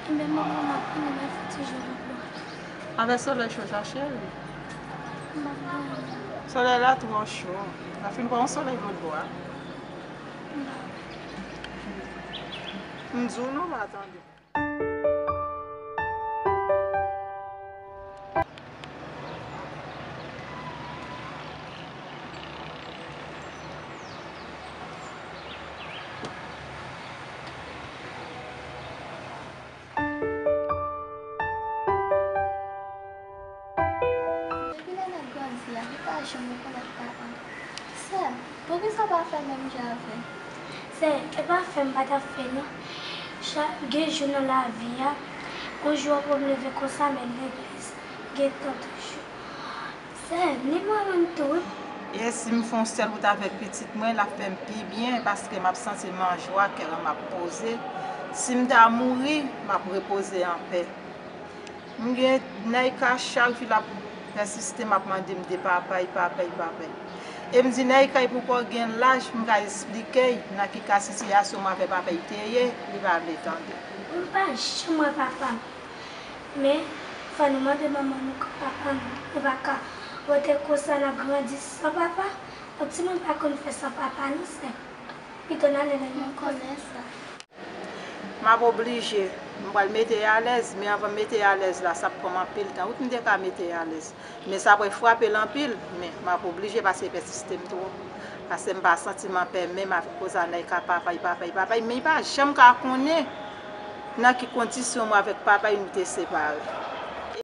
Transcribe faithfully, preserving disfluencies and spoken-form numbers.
Enben, manman, m ap vini, men fouti jou lòt bò. Avèk solèy cho sa, cheri. M ap vini. Solèy la twò cho. N a fin pran yon solèy lòt bò a. M di w non, pa tande. Depi lè n ap grandi a, m pa janm rekonèt papa m. Sè m, poukisa w pa fè menm jan avè m? Sè, e pa fè m pa t ap fè non. Chak gen jou nan lavi a, yon jou w ap wè m leve konsa, m al legliz, gen tan toujou. Sè, ni mwen menm tou wi. E si m fè yon sèl wout avèk pitit mwen, l ap fè m pi byen, paske m ap santi m an jwa, kè m ap poze. Si m ta mouri, m ap repoze anpè. M gen Naïka, chak jou l ap pèsiste, m ap mande m de papay, papay, papay. E m di Naïka, li poko gen laj pou m ka esplike l nan ki ka sitiyasyon mwen avèk papay te ye, li pa vle tande. M pa janm wè papa m. Men, fò nou mande manman nou kan papa m. Nou pa ka rete konsa n ap grandi san papa. Yon timoun pa konn fè san papa non, sè. Pito n ale lè nou konnen sa. M ap oblije. M pral mete l alèz, men anvan m mete l alèz la, sa ap pran m anpil tan. Wi, pou m te ka mete l alèz. Men sa pral frape l anpil, men m ap oblije paske l pèsiste m twòp. Paske m pa santi m an pè menm avèk koze a Naïka, papay, papay, papay. Men li pa janm ka konnen nan ki kondisyon mwen avèk papay nou te separe.